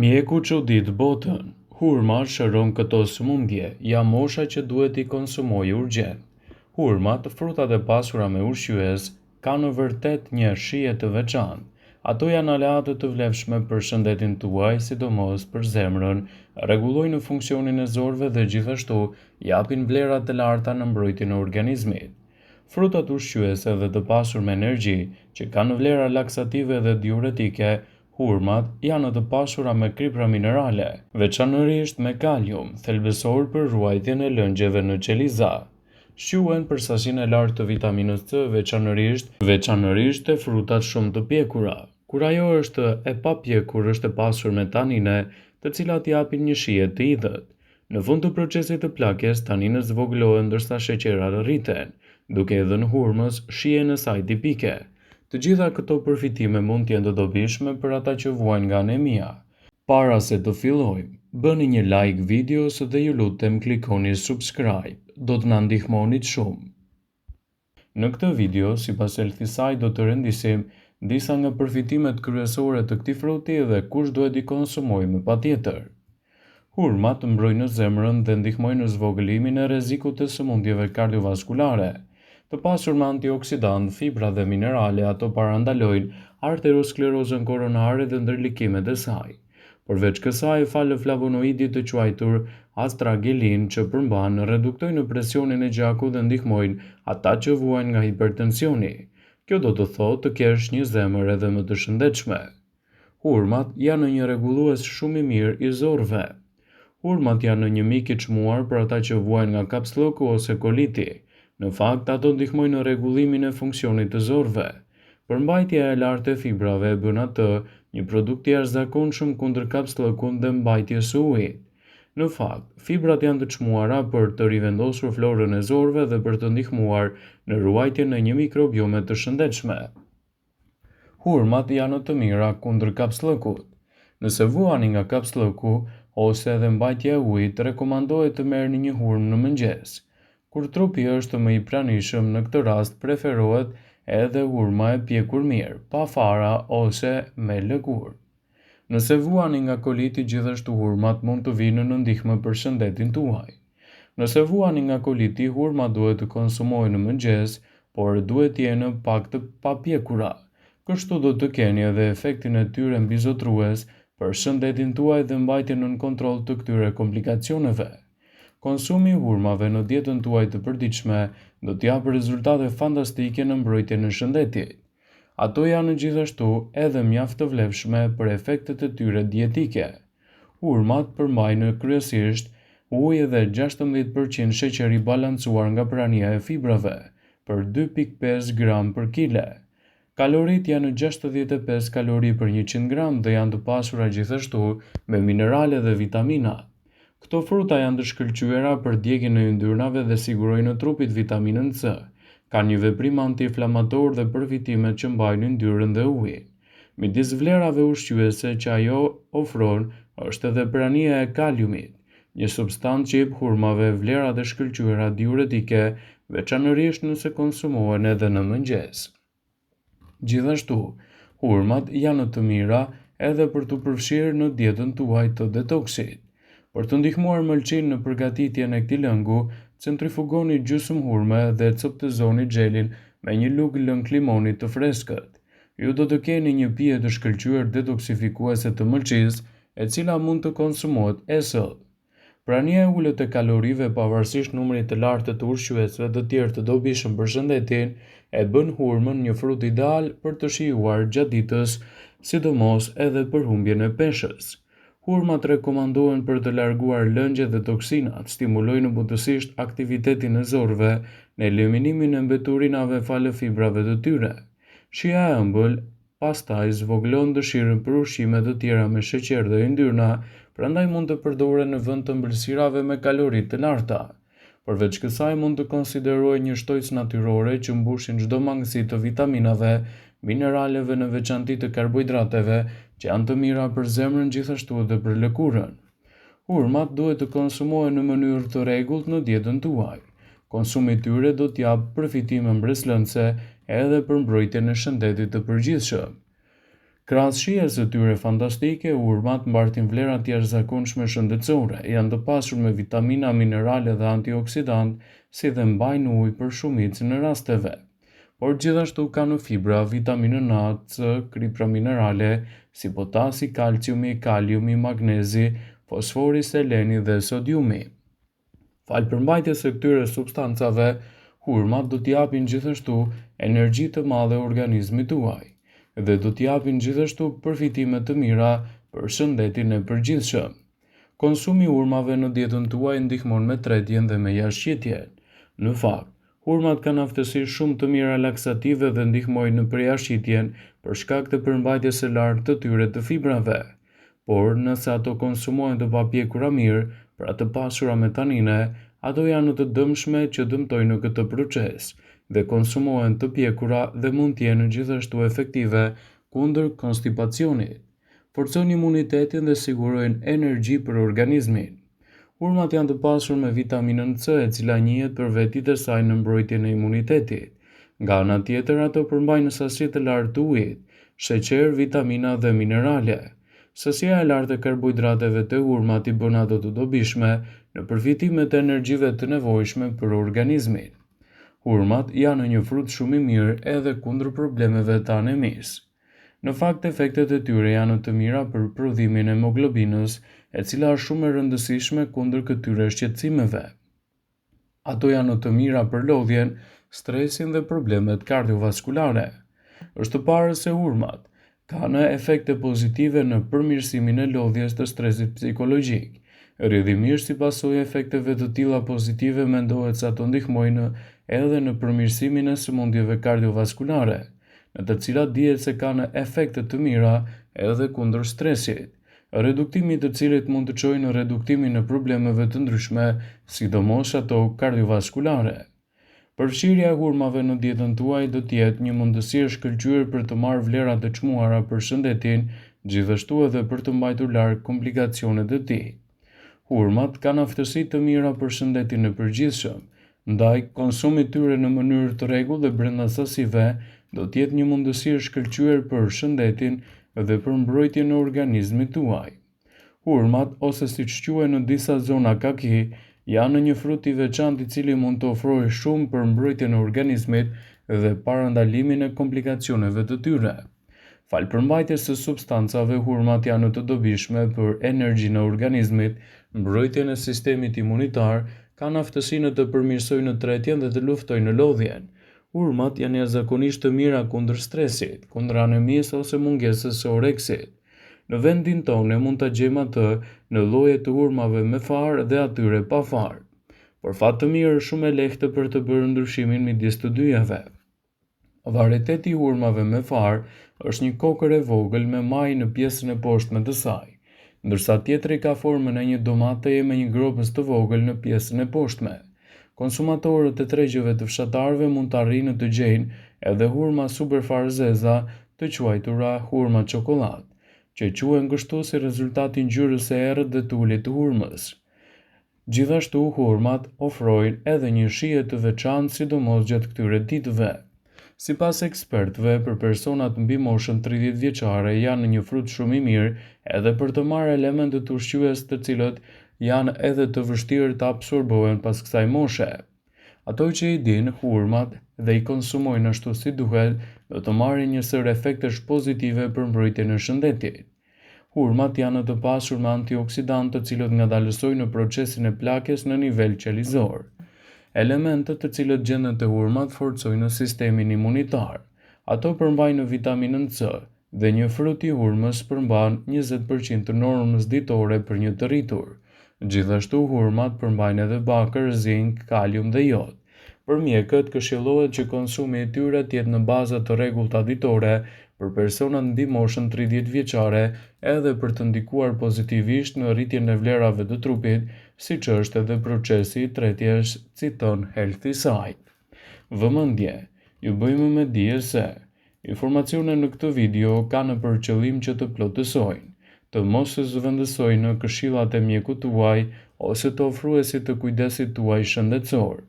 Mjeku çudit botën, Hurma shëron këto sëmundje, ja mosha që duhet t'i konsumojë urgjent. Hurmat, frutat e pasura me ushqyes, kanë vërtet një shije të veçantë. Ato janë aleate të vlefshme për shëndetin tuaj, sidomos për zemrën, rregullojnë funksionin e zorrëve dhe gjithashtu japin vlera të larta në mbrojtjen e organizmit. Frutat ushqyese dhe të pasur me energji, që kanë vlera laksative dhe diuretike, hurmat, janë të pasura me kripra minerale, veçanërisht me kalium, thelbësor për ruajtjen e lëngjeve në qeliza. Shquhen për sasinë e lartë të vitaminës C, veçanërisht, veçanërisht te frutat shumë të pjekura. Kur ajo është e papjekur është e pasur me tanine, të cilat japin një shije të idhët. Në fund të procesit të plakjes, taninet zvogëlohen ndërsa sheqerat rriten, duke i dhënë hurmës shijen e saj tipike. Të gjitha këto përfitime mund të jenë të dobishme për ata që vuajnë nga anemia. Para se të fillojmë, bëni një like videos dhe ju lutem klikoni subscribe, do të na ndihmonit shumë. Në këtë video, sipas Healthysite do të rendisim disa nga përfitimet kryesore të këtij fruti dhe kush duhet t'i konsumojë me patjetër. Hurmat mbrojnë zemrën dhe ndihmojnë në zvogëlimin e rrezikut të sëmundjeve kardiovaskulare. Të pasur me antioksidantë, fibra dhe minerale, ato parandalojnë arteriosklerozën koronare dhe ndërlikimet e saj. Përveç kësaj, falë flavonoidit të quajtur astragalin që përmban, reduktojnë presionin e gjakut dhe ndihmojnë ata që vuajnë nga hipertensioni. Kjo do të thotë të kesh një zemër edhe më të shëndetshme. Hurmat janë një rregullues shumë i mirë i zorrëve. Hurmat janë një mik i çmuar për ata që vuajnë nga kapsllëku ose koliti. Në fakt, ato ndihmojnë në rregullimin e funksionit të zorrëve. Përmbajtja e lartë e fibrave e bën atë një produkt të jashtëzakonshëm kundër kapsllëkut dhe mbajtjes së ujit. Në fakt, fibrat janë të çmuara për të rivendosur florën e zorrëve dhe për të ndihmuar në ruajtjen e një mikrobiome të shëndetshme. Hurmat janë të mira kundër kapsllëkut. Nëse vuani nga kapsllëku ose edhe mbajtja e ujit, rekomandohet të merrni një hurmë në mëngjes. Kur trupi është më i pranishëm, në këtë rast preferohet edhe hurma e pjekur mirë, pa fara ose me lëkurë. Nëse vuani nga koliti gjithashtu hurmat mund të vijnë në ndihmë për shëndetin tuaj. Nëse vuani nga koliti, hurmat duhet të konsumohen në mëngjes, por duhet të jenë pak të papjekura. Kështu do të keni edhe efektin e tyre mbizotërues për shëndetin tuaj dhe mbajtjen nën kontroll të këtyre komplikacioneve. Konsumi i hurmave në dietën tuaj të përditshme do të japë rezultate fantastike në mbrojtjen e shëndetit. Ato janë gjithashtu edhe mjaft të vlefshme për efektet e tyre dietike. Hurmat përmbajnë kryesisht ujë dhe 16% sheqer i balancuar nga prania e fibrave, për 2.5 gram për kile. Kaloritë janë 65 kalori për 100 gram dhe janë të pasura gjithashtu me minerale dhe vitamina. Këto fruta janë të shkëlqyera për djegien e yndyrnave dhe sigurojnë trupit vitaminën C. Kanë një veprim antiinflamator dhe përfitimet që mbajnë yndyrën dhe ujin. Midis vlerave ushqyese që ajo ofron është edhe prania e kaliumit, një substancë që jep hurmave vlerat e shkëlqyera diuretike, veçanërisht nëse konsumohen edhe në mëngjes. Gjithashtu, hurmat janë të mira edhe për t'u përfshirë në dietën tuaj të detoksit. Për të ndihmuar mëlçinë në përgatitjen e këtij lëngu, centrifugoni gjysmë hurme dhe copëzoni xhelin me një lugë lëng limoni të freskët. Ju do të keni një pije të shkëlqyer detoksifikuese të mëlçisë, e cila mund të konsumohet esëll. Prania e ulët e kalorive pavarësisht numrit të lartë të ushqyesve të tjerë të dobishëm për shëndetin, e bën hurmën një frut ideal për të shijuar gjatë ditës, sidomos edhe për humbjen e peshës. Hurmat rekomandohen për të larguar lëngjet dhe toksinat, stimulojnë butësisht aktivitetin e zorrëve në eliminimin e mbeturinave falë fibrave të tyre. Shija e ëmbël Pastaj zvogëlon dëshirën për ushqime të tjera me sheqer dhe yndyrna, prandaj mund të përdoren në vend të ëmbëlsirave me kalori të larta. Përveç kësaj mund të konsiderohen një shtojcë natyrore që mbushin çdo mangësi të vitaminave, mineraleve në veçanti të karbohidrateve, që janë të mira për zemrën gjithashtu edhe për lëkurën. Hurmat duhet të konsumohen në mënyrë të rregullt në dietën tuaj. Konsumi i tyre do të japë përfitime mbresëlënëse edhe për mbrojtjen e shëndetit të përgjithshëm. Krahas shijes së tyre fantastike, hurmat mbartin vlera të jashtëzakonshme shëndetësore, janë të pasur me vitamina, minerale dhe antioksidantë, si dhe mbajnë ujë për shumicën e rasteve. Por gjithashtu kanë fibra, vitaminën A, C, kripëra minerale, si potasi, kalciumi, kaliumi, magnezi, fosfori, seleni dhe sodiumi. Falë përmbajtjes së këtyre substancave, hurmat do t'i japin gjithashtu energji të madhe organizmit tuaj dhe do t'i japin gjithashtu përfitime të mira për shëndetin e përgjithshëm. Konsumi i hurmave në dietën tuaj ndihmon me tretjen dhe me jashtëqitjen. Në fakt, hurmat kanë aftësi shumë të mira laksative dhe ndihmojnë në përjashtëqitjen për shkak të përmbajtjes së lartë të tyre të fibrave. Por, nëse ato konsumohen të papjekura mirë, pra të pasura me tanine, ato janë të dëmshme që dëmtojnë në këtë proces dhe konsumohen të pjekura dhe mund të jenë gjithashtu efektive kundër konstipacionit. Forcojnë imunitetin dhe sigurojnë energji për organizmin. Hurmat janë të pasur me vitaminën C, e cila njihet për vetitë e saj në mbrojtjen e imunitetit. Nga ana tjetër, ato përmbajnë sasi të lartë të ujit, sheqer, vitamina dhe minerale. Sasia e lartë e karbohidrateve te hurmat i bën ato të dobishme në përfitimet e energjive të nevojshme për organizmin. Hurmat janë një frut shumë i mirë edhe kundër problemeve të anemisë. Në fakt, efektet e tyre janë të mira për prodhimin e hemoglobinës, e cila është shumë e rëndësishme kundër këtyre shqetësimeve. Ato janë të mira për lodhjen, stresin dhe problemet kardiovaskulare. Është parë se hurmat kanë efekte pozitive në përmirësimin e lodhjes të stresit psikologjik. Rrjedhimisht, si pasojë e efekteve të tilla pozitive mendohet se ato ndihmojnë edhe në përmirësimin e sëmundjeve kardiovaskulare, në të cilat dihet se kanë efekte të mira edhe kundër stresit. Reduktimi i të cilit mund të çojë në reduktimin e problemeve të ndryshme, sidomos ato kardiovaskulare. Përfshirja e hurmave në dietën tuaj do të jetë një mundësi e shkëlqyer për të marrë vlera të çmuara për shëndetin, gjithashtu edhe për të mbajtur larg komplikacionet e tij. Hurmat kanë aftësi të mira për shëndetin e përgjithshëm, ndaj konsumi i tyre në mënyrë të rregullt dhe brenda sasive do të jetë një mundësi e shkëlqyer për shëndetin dhe për mbrojtjen e organizmit tuaj. Hurmat, ose siç quhen në disa zona kaki, janë një frut i veçantë i cili mund të ofrojë shumë për mbrojtjen e organizmit dhe parandalimin e komplikacioneve të tyre. Falë përmbajtjes së substancave, hurmat janë të dobishme për energjinë e organizmit, mbrojtjen e sistemit imunitar, kanë aftësinë të përmirësojnë tretjen dhe të luftojnë lodhjen. Hurmat janë jashtëzakonisht të mira kundër stresit, kundër anemisë ose mungesës së oreksit. Në vendin tonë ne mund ta gjejmë atë në lloje të hurmave me farë dhe atyre pa farë. Për fat të mirë është shumë e lehtë për të bërë ndryshimin midis të dyjave. Varieteti i hurmave me farë është një kokërr e vogël me majë në pjesën e poshtme të saj, ndërsa tjetri ka formën e një domateje me një gropëz të vogël në pjesën e poshtme. Konsumatorët e tregjeve të fshatarëve mund të arrijnë të gjejnë edhe hurma superfarëzeza të quajtura hurma çokollatë, që quhen kështu si rezultat i ngjyrës së errët dhe të ulët të hurmës. Gjithashtu, hurmat ofrojnë edhe një shije të veçantë sidomos gjatë këtyre ditëve. Sipas ekspertëve, për personat mbi moshën 30 vjeçare janë një frut shumë i mirë edhe për të marrë elementët ushqyes të cilët janë edhe të vështirë të absorbohen pas kësaj moshe. Ato që i dinë hurmat dhe i konsumojnë ashtu si duhet, do të marrin një sërë efektesh pozitive për mbrojtjen e shëndetit. Hurmat janë të pasur me antioksidantë të cilët ngadalësojnë procesin e plakjes në nivel qelizor. Elementët të cilët gjenden te hurmat forcojnë sistemin imunitar. Ato përmbajnë vitaminën C dhe një frut i hurmës përmban 20% të normës ditore për një të rritur. Gjithashtu hurmat përmbajnë edhe bakër, zink, kalium dhe jod. Për mjekët, këshillohet që konsumi i tyre të jetë në baza të rregullta ditore për personat mbi moshën 30 vjeçare edhe për të ndikuar pozitivisht në rritjen e vlerave të trupit, siç është edhe procesi i tretjes, citon Healthy Site. Vëmendje, ju bëjmë me dije se Informacionet në këtë video kanë për qëllim që të plotësojnë, të mos zëvendësojnë këshillat e mjekut tuaj ose të ofruesit të kujdesit tuaj shëndetësor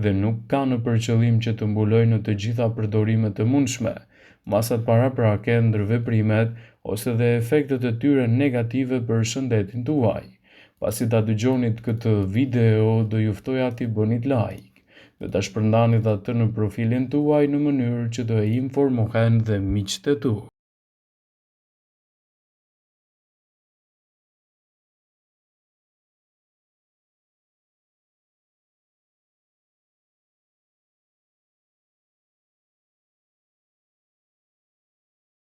dhe nuk kanë për qëllim që të mbulojnë të gjitha përdorimet e mundshme. masat paraprake, ndërveprimet ose dhe efektet e tyre negative për shëndetin tuaj. Pasi ta dëgjonit këtë video, do ju ftoja t'i bënit like dhe ta shpërndanit atë në profilin tuaj në mënyrë që të informohen dhe miqtë e tu.